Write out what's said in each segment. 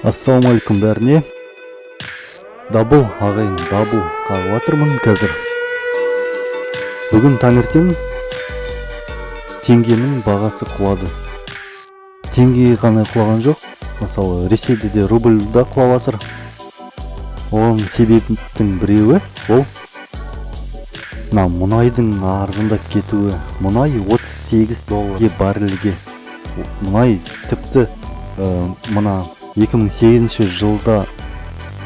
Ассалаумағалейкум бәріне! Дабыл, ағайын, дабыл қағып жатырмын қазір. Бүгін таңертең теңгенің бағасы құлады. Теңге ғана құлаған жоқ, мысалы, Ресейде де рубль да құлап жатыр. Оның себептің біреуі ол мына мұнайдың арзандап кетуі. Мұнай 38 долларге баррельге. Мұнай тіпті мына 2008 жылда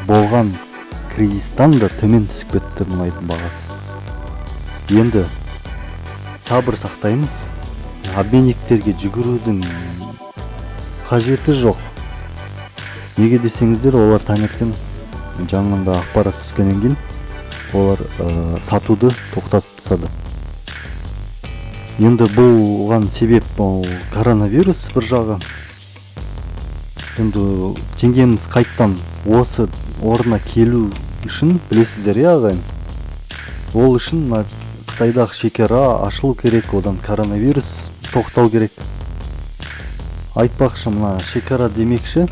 болған кризистан да төмен түсіп кетті мұнайдың бағасы. Енді сабыр сақтаймыз, обменниктерге жүгірудің қажеті жоқ. Неге десеңіздер, олар таңертең жаңағында ақпарат түскеннен кейін олар сатуды тоқтатып тастады. Енді бұған себеп ол коронавирус бір жағы. Енді теңгеміз қайттан осы орнына келу үшін, білесіздер, иә, ағайын, ол үшін мына Қытайдағы шекара ашылу керек, одан коронавирус тоқтау керек. Айтпақшы, мына шекара демекші,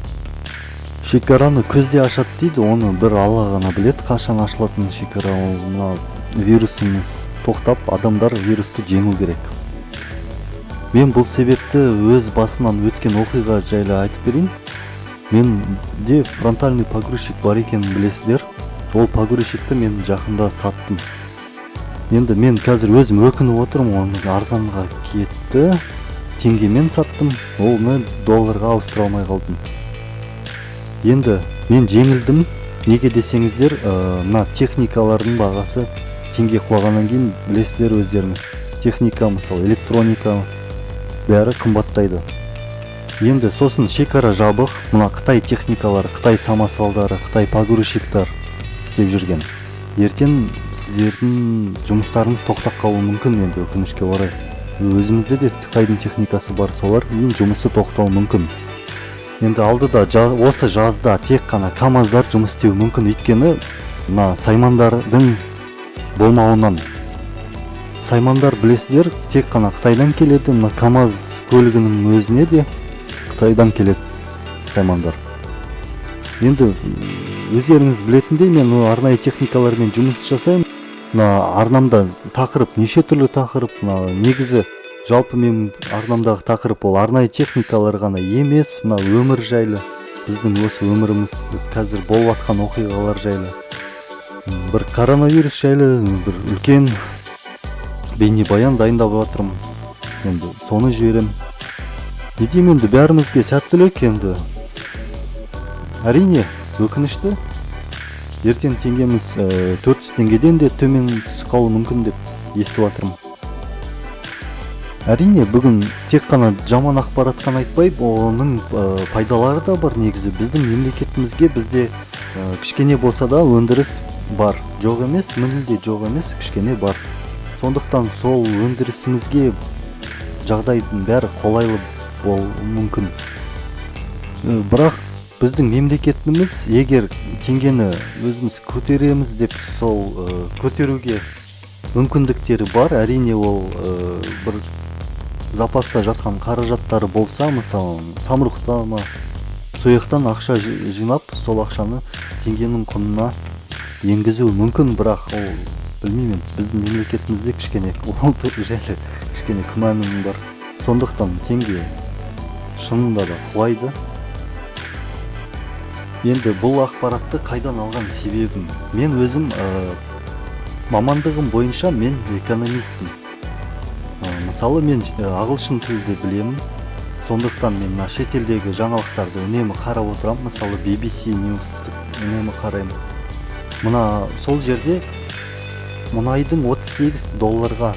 шекараны күзде ашады дейді. Оны бір Алла ғана біледі, қашан ашылатынын шекара. Ол мына вирусымыз тоқтап, адамдар вирусты жеңу керек. Мен бұл себепті өз басымнан өткен оқиға жайлы айтып берейін. Менде фронтальный погрузчик бар екенін білесіздер. Ол погрузчикті мен жақында саттым. Енді мен қазір өзім өкініп отырмын, оны арзанға кетті, теңгемен саттым, оны долларға ауыстыра алмай қалдым. Енді мен жеңілдім. Неге десеңіздер, мына техникалардың бағасы теңге құлағаннан кейін, білесіздер өздеріңіз, техника, мысалы, электроника, бәрі қымбаттайды. Енді сосын шекара жабық, мына Қытай техникалары, Қытай самосвалдары, Қытай погрузчиктар істеп жүрген. Ертең сіздердің жұмыстарыңыз тоқтап қалуы мүмкін. Енді өкінішке орай, өзімізде де Қытайдың техникасы бар, солардың жұмысы тоқтауы мүмкін. Енді алдыда осы жазда тек қана КамАЗдар жұмыс істеуі мүмкін, өйткені мына саймандардың болмауынан. Саймандар, білесіздер, тек қана Қытайдан келеді. Мына КамАЗ көлігінің өзіне де Қытайдан келеді саймандар. Енді өздеріңіз білетіндей, мен арнайы техникалармен жұмыс жасаймын. Мына арнамда тақырып неше түрлі тақырып. Мына негізі жалпы менің арнамдағы тақырып ол арнайы техникалар ғана емес, мына өмір жайлы, біздің осы өміріміз, біз қазір болып жатқан оқиғалар жайлы, бір коронавирус жайлы бір үлкен бейнебаян дайындап жатырмын. Енді соны жіберемін. Не деймін енді, бәрімізге сәттілік. Енді әрине, өкінішті, ертең теңгеміз 400 теңгеден де төмен түсіп қалуы мүмкін деп естіп жатырмын. Әрине, бүгін тек қана жаман ақпарат қана айтпай, оның пайдалары да бар. Негізі біздің мемлекетімізге, бізде кішкене болса да өндіріс бар, жоқ емес, мүлде жоқ емес, кішкене бар. Сондықтан сол өндірісімізге жағдайдың бәрі қолайлы болуы мүмкін. Бірақ біздің мемлекетіміз егер теңгені өзіміз көтереміз деп, сол көтеруге мүмкіндіктері бар, әрине. Ол бір запаста жатқан қаражаттары болса, мысалы, Самұрықта ма, сол жақтан ақша жинап, сол ақшаны теңгенің құнына енгізу мүмкін. Бірақ ол, білмеймін, біздің мемлекетімізде кішкене ол жайлы кішкене күмәнім бар. Сондықтан теңге шынында да құлайды. Енді бұл ақпаратты қайдан алған себебім, мен өзім мамандығым бойынша мен экономистпін. Мысалы, мен ағылшын тілді білемін, сондықтан мен мына шетелдегі жаңалықтарды үнемі қарап отырамын. Мысалы, BBC News'ты үнемі қараймын. Мына сол жерде мұнайдың 38 долларға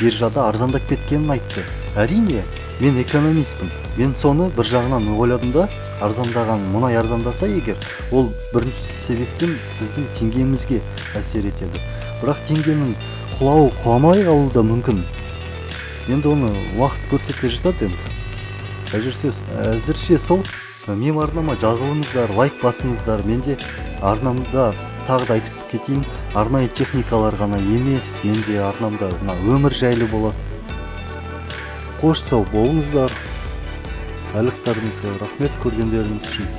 биржада арзандап кеткенін айтты. Әрине, мен экономистпін, мен соны бір жағынан ойладым да, арзандаған мұнай арзандаса егер, ол бірінші себептен біздің теңгемізге әсер етеді. Бірақ теңгенің құлауы, құламай қалуы да мүмкін. Енді оны уақыт көрсете жатады. Енді әзірше сол. Менің арнама жазылыңыздар, лайк басыңыздар. Менде арнамда, тағы да айтып кетейін, арнайы техникалар ғана емес, менде арнамда мына өмір жайлы болады. Қош, сау болыңыздар! Барлықтарыңызға рахмет көргендеріңіз үшін.